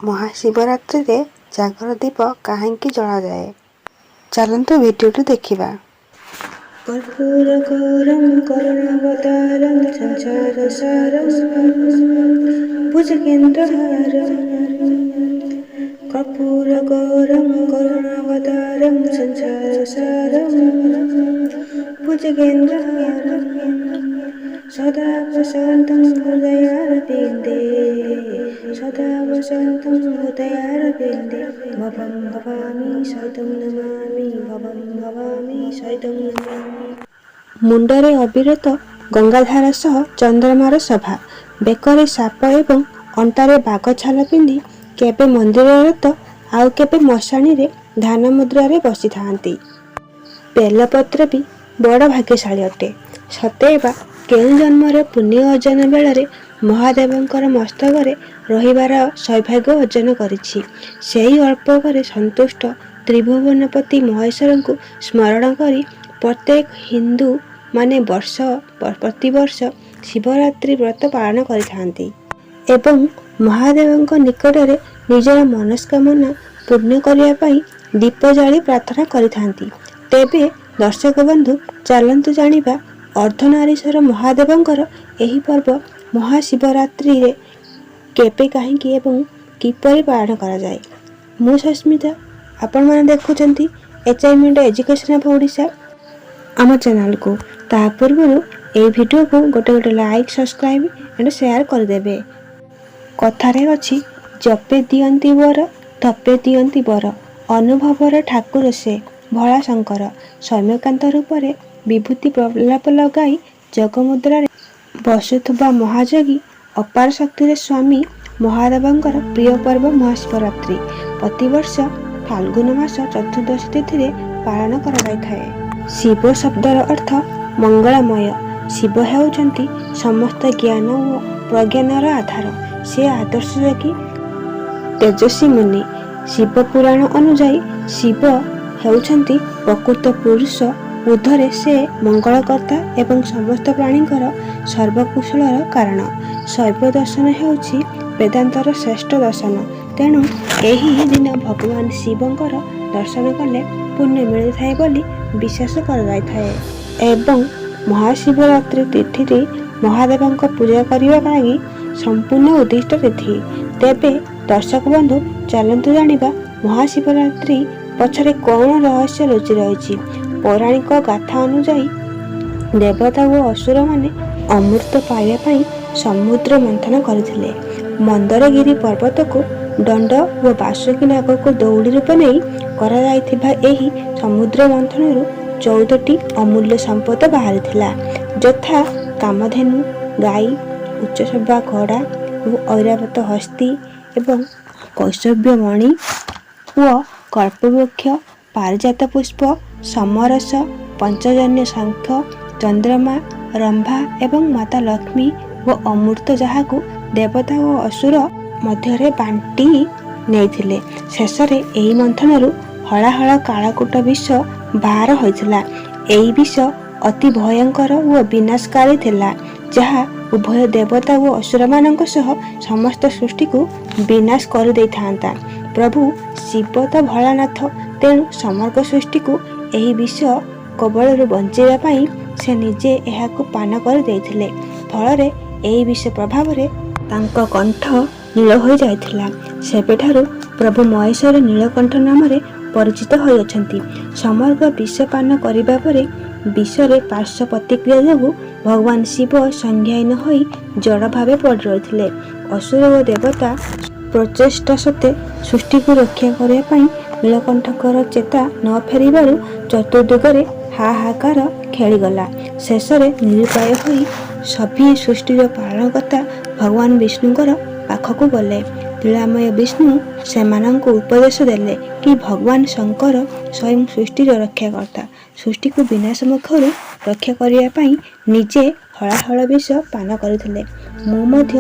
ମହାଶିବରାତ୍ରିରେ ଜାଗର ଦୀପ କାହିଁକି ଜଳାଯାଏ? ଚାଲନ୍ତୁ ଭିଡ଼ିଓଟି ଦେଖିବା। कर्पूरगौरं करुणावतारं संसारसारं भुजगेन्द्रहारं। कर्पूरगौरं करुणावतारं संसारसारं भुजगेन्द्रहारं। सदा वसन्तं हृदयारविन्दे, सदा वसन्तं हृदयारविन्दे, भवं भवामि सहितं नमामि, भवं भवामि सहितं नमामि। ମୁଣ୍ଡରେ ଅବିରତ ଗଙ୍ଗାଧାର ସହ ଚନ୍ଦ୍ରମାର ଶୋଭା। ବେକରେ ସାପ ଏବଂ ଅଣ୍ଟାରେ ବାଘ ଛାଲ ପିନ୍ଧି କେବେ ମନ୍ଦିରରେ ତ ଆଉ କେବେ ମଶାଣିରେ ଧ୍ୟାନ ମୁଦ୍ରାରେ ବସିଥାନ୍ତି। ବେଲପତ୍ର ବି ବଡ଼ ଭାଗ୍ୟଶାଳୀ ଅଟେ। ସତେଅବା କେଉଁ ଜନ୍ମର ପୁଣ୍ୟ ଅର୍ଜନ ବେଳରେ ମହାଦେବଙ୍କର ମସ୍ତକରେ ରହିବାର ସୌଭାଗ୍ୟ ଅର୍ଜନ କରିଛି। ସେହି ଅଳ୍ପକରେ ସନ୍ତୁଷ୍ଟ ତ୍ରିଭୁବନପତି ମହେଶ୍ୱରଙ୍କୁ ସ୍ମରଣ କରି ପ୍ରତ୍ୟେକ ହିନ୍ଦୁ ମାନେ ପ୍ରତିବର୍ଷ ଶିବରାତ୍ରି ବ୍ରତ ପାଳନ କରିଥାନ୍ତି ଏବଂ ମହାଦେବଙ୍କ ନିକଟରେ ନିଜର ମନସ୍କାମନା ପୂର୍ଣ୍ଣ କରିବା ପାଇଁ ଦୀପ ଜାଳି ପ୍ରାର୍ଥନା କରିଥାନ୍ତି। ତେବେ ଦର୍ଶକ ବନ୍ଧୁ, ଚାଲନ୍ତୁ ଜାଣିବା ଅର୍ଦ୍ଧନାରୀଶ୍ୱର ମହାଦେବଙ୍କର ଏହି ପର୍ବ ମହାଶିବରାତ୍ରିରେ କେବେ, କାହିଁକି ଏବଂ କିପରି ପାଳନ କରାଯାଏ। ମୁଁ ସସ୍ମିତା, ଆପଣମାନେ ଦେଖୁଛନ୍ତି H I education of Odisha ଆମ ଚ୍ୟାନେଲକୁ। ତା ପୂର୍ବରୁ ଏହି ଭିଡ଼ିଓକୁ ଗୋଟେ ଗୋଟେ ଲାଇକ୍, ସବସ୍କ୍ରାଇବ୍ ଆଣ୍ଡ ସେୟାର କରିଦେବେ। କଥାରେ ଅଛି, ଜପେ ଦିଅନ୍ତି ବର, ତପେ ଦିଅନ୍ତି ବର। ଅନୁଭବର ଠାକୁର ସେ ଭୋଳା ଶଙ୍କର। ସୌମ୍ୟକାନ୍ତ ରୂପରେ ବିଭୂତି ପ୍ରଲେପ ଲଗାଇ ଯୋଗମୁଦ୍ରାରେ ବସୁଥିବା ମହାଯୋଗୀ ଅପାର ଶକ୍ତିର ସ୍ୱାମୀ ମହାଦେବଙ୍କର ପ୍ରିୟ ପର୍ବ ମହାଶିବରାତ୍ରି ପ୍ରତିବର୍ଷ ଫାଲ୍ଗୁନ ମାସ ଚତୁର୍ଦ୍ଦଶୀ ତିଥିରେ ପାଳନ କରାଯାଇଥାଏ। ଶିବ ଶବ୍ଦର ଅର୍ଥ ମଙ୍ଗଳମୟ। ଶିବ ହେଉଛନ୍ତି ସମସ୍ତ ଜ୍ଞାନ ଓ ପ୍ରଜ୍ଞାନର ଆଧାର। ସେ ଆଦର୍ଶ ଯୋଗୀ, ତେଜସ୍ୱୀ ମୁନି। ଶିବ ପୁରାଣ ଅନୁଯାୟୀ ଶିବ ହେଉଛନ୍ତି ପ୍ରକୃତ ପୁରୁଷ। ଉର୍ଦ୍ଧ୍ୱରେ ସେ ମଙ୍ଗଳକର୍ତ୍ତା ଏବଂ ସମସ୍ତ ପ୍ରାଣୀଙ୍କର ସର୍ବକୁଶଳର କାରଣ। ଶୈବ ଦର୍ଶନ ହେଉଛି ବେଦାନ୍ତର ଶ୍ରେଷ୍ଠ ଦର୍ଶନ। ତେଣୁ ଏହି ଦିନ ଭଗବାନ ଶିବଙ୍କର ଦର୍ଶନ କଲେ ପୁଣ୍ୟ ମିଳିଥାଏ ବୋଲି ବିଶ୍ୱାସ କରାଯାଇଥାଏ ଏବଂ ମହାଶିବରାତ୍ରି ତିଥିଟି ମହାଦେବଙ୍କ ପୂଜା କରିବା ଲାଗି ସମ୍ପୂର୍ଣ୍ଣ ଉଦ୍ଦିଷ୍ଟ ତିଥି। ତେବେ ଦର୍ଶକ ବନ୍ଧୁ, ଚାଲନ୍ତୁ ଜାଣିବା ମହାଶିବରାତ୍ରି ପଛରେ କ'ଣ ରହସ୍ୟ ଲୁଚି ରହିଛି। ପୌରାଣିକ ଗାଥା ଅନୁଯାୟୀ ଦେବତା ଓ ଅସୁରମାନେ ଅମୃତ ପାଇବା ପାଇଁ ସମୁଦ୍ର ମନ୍ଥନ କରିଥିଲେ। ମନ୍ଦରଗିରି ପର୍ବତକୁ ଦଣ୍ଡ ଓ ବାସୁକୀ ନାଗକୁ ଦଉଡ଼ି ରୂପ ନେଇ କରାଯାଇଥିବା ଏହି ସମୁଦ୍ର ମନ୍ଥନରୁ 14ଟି ଅମୂଲ୍ୟ ସମ୍ପଦ ବାହାରିଥିଲା, ଯଥା କାମଧେନୁ ଗାଈ, ଉଚ୍ଚୈଃଶ୍ରବା ଘୋଡ଼ା ଓ ଐରାବତ ହସ୍ତୀ ଏବଂ କୌସ୍ତୁଭ ମଣି ଓ କଳ୍ପବୃକ୍ଷ, ପାରିଜାତ ପୁଷ୍ପ, ସୋମରସ, ପଞ୍ଚଜନ୍ୟ ଶଙ୍ଖ, ଚନ୍ଦ୍ରମା, ରମ୍ଭା ଏବଂ ମାତା ଲକ୍ଷ୍ମୀ ଓ ଅମୃତ, ଯାହାକୁ ଦେବତା ଓ ଅସୁର ମଧ୍ୟରେ ବାଣ୍ଟି ନେଇଥିଲେ। ଶେଷରେ ଏହି ମନ୍ଥନରୁ ହଳାହଳ କାଳକୂଟ ବିଷ ବାହାର ହୋଇଥିଲା। ଏହି ବିଷ ଅତି ଭୟଙ୍କର ଓ ବିନାଶକାରୀ ଥିଲା, ଯାହା ଉଭୟ ଦେବତା ଓ ଅସୁରମାନଙ୍କ ସହ ସମସ୍ତ ସୃଷ୍ଟିକୁ ବିନାଶ କରିଦେଇଥାନ୍ତା। ପ୍ରଭୁ ଶିବ ତ ଭୋଳାନାଥ, ତେଣୁ ସମଗ୍ର ସୃଷ୍ଟିକୁ ଏହି ବିଷ କବଳରୁ ବଞ୍ଚାଇବା ପାଇଁ ସେ ନିଜେ ଏହାକୁ ପାନ କରିଦେଇଥିଲେ। ଫଳରେ ଏହି ବିଷ ପ୍ରଭାବରେ ତାଙ୍କ କଣ୍ଠ ନୀଳ ହୋଇଯାଇଥିଲା। ସେବେଠାରୁ ପ୍ରଭୁ ମହେଶ୍ୱର ନୀଳକଣ୍ଠ ନାମରେ ପରିଚିତ ହୋଇଅଛନ୍ତି। ସମଗ୍ର ବିଷ ପାନ କରିବା ପରେ ବିଷରେ ପାର୍ଶ୍ୱ ପ୍ରତିକ୍ରିୟା ଯୋଗୁଁ ଭଗବାନ ଶିବ ସଂଜ୍ଞାହୀନ ହୋଇ ଜଡ଼ ଭାବେ ପଡ଼ି ରହିଥିଲେ। ଅସୁର ଓ ଦେବତା ପ୍ରଚେଷ୍ଟା ସତ୍ତ୍ୱେ ସୃଷ୍ଟିକୁ ରକ୍ଷା କରିବା ପାଇଁ ନୀଳକଣ୍ଠଙ୍କର ଚେତା ନ ଫେରିବାରୁ ଚତୁର୍ଦିଗରେ ହାହାକାର ଖେଳିଗଲା। ଶେଷରେ ନିରୁପାୟ ହୋଇ ସଭିଏଁ ସୃଷ୍ଟିର ପାଳନକର୍ତ୍ତା ଭଗବାନ ବିଷ୍ଣୁଙ୍କର ପାଖକୁ ଗଲେ। ଲୀଳାମୟ ବିଷ୍ଣୁ ସେମାନଙ୍କୁ ଉପଦେଶ ଦେଲେ କି ଭଗବାନ ଶଙ୍କର ସ୍ୱୟଂ ସୃଷ୍ଟିର ରକ୍ଷାକର୍ତ୍ତା। ସୃଷ୍ଟିକୁ ବିନାଶ ମୁଖରୁ ରକ୍ଷା କରିବା ପାଇଁ ନିଜେ ହଳାହଳ ବିଷ ପାନ କରିଥିଲେ। ମୁଁ ମଧ୍ୟ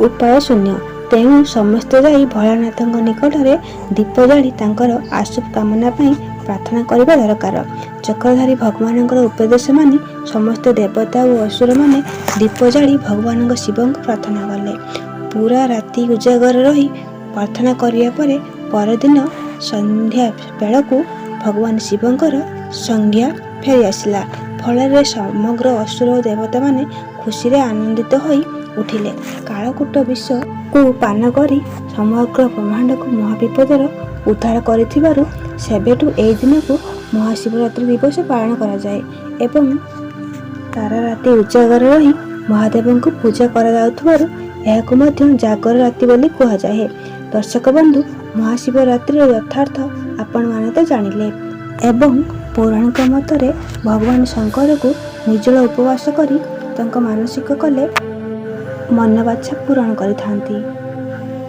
ଉପାୟ ଶୂନ୍ୟ। ତେଣୁ ସମସ୍ତେ ଯାଇ ଭୋଳାନାଥଙ୍କ ନିକଟରେ ଦୀପ ଜାଳି ତାଙ୍କର ଆଶୁ କାମନା ପାଇଁ ପ୍ରାର୍ଥନା କରିବା ଦରକାର। ଚକ୍ରଧାରୀ ଭଗବାନଙ୍କର ଉପଦେଶ ମାନି ସମସ୍ତ ଦେବତା ଓ ଅସୁରମାନେ ଦୀପ ଜାଳି ଭଗବାନଙ୍କ ଶିବଙ୍କୁ ପ୍ରାର୍ଥନା କଲେ। ପୁରା ରାତି ଉଜାଗର ରହି ପ୍ରାର୍ଥନା କରିବା ପରେ ପରଦିନ ସନ୍ଧ୍ୟା ବେଳକୁ ଭଗବାନ ଶିବଙ୍କର ସଂଜ୍ଞା ଫେରି ଆସିଲା। ଫଳରେ ସମଗ୍ର ଅସୁର ଓ ଦେବତାମାନେ ଖୁସିରେ ଆନନ୍ଦିତ ହୋଇ ଉଠିଲେ। କାଳକୂଟ ବିଷକୁ ପାନ କରି ସମଗ୍ର ବ୍ରହ୍ମାଣ୍ଡକୁ ମହାବିପଦର ଉଦ୍ଧାର କରିଥିବାରୁ ସେବେଠୁ ଏହି ଦିନକୁ ମହାଶିବରାତ୍ରି ଦିବସ ପାଳନ କରାଯାଏ ଏବଂ ସାରା ରାତି ଉଜାଗର ରହି ମହାଦେବଙ୍କୁ ପୂଜା କରାଯାଉଥିବାରୁ ଏହାକୁ ମଧ୍ୟ ଜାଗର ରାତି ବୋଲି କୁହାଯାଏ। ଦର୍ଶକ ବନ୍ଧୁ, ମହାଶିବରାତ୍ରିର ଯଥାର୍ଥ ଆପଣମାନେ ତ ଜାଣିଲେ ଏବଂ ପୌରାଣିକ ମତରେ ଭଗବାନ ଶଙ୍କରକୁ ନିର୍ଜଳ ଉପବାସ କରି ତାଙ୍କ ମାନସିକ କଲେ ମନବାଞ୍ଛା ପୂରଣ କରିଥାନ୍ତି।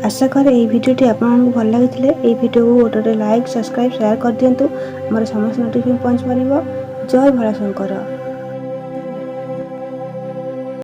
ଆଶା କରେ ଏହି ଭିଡ଼ିଓଟି ଆପଣଙ୍କୁ ଭଲ ଲାଗିଥିଲେ ଏହି ଭିଡ଼ିଓକୁ ଗୋଟେ ଗୋଟେ ଲାଇକ୍, ସବସ୍କ୍ରାଇବ୍, ସେୟାର କରିଦିଅନ୍ତୁ। ଆମର ସମସ୍ତ ନୋଟିଫିକେସନ୍ ପହଞ୍ଚି ପାରିବ। ଜୟ ଭୋଳାଶଙ୍କର।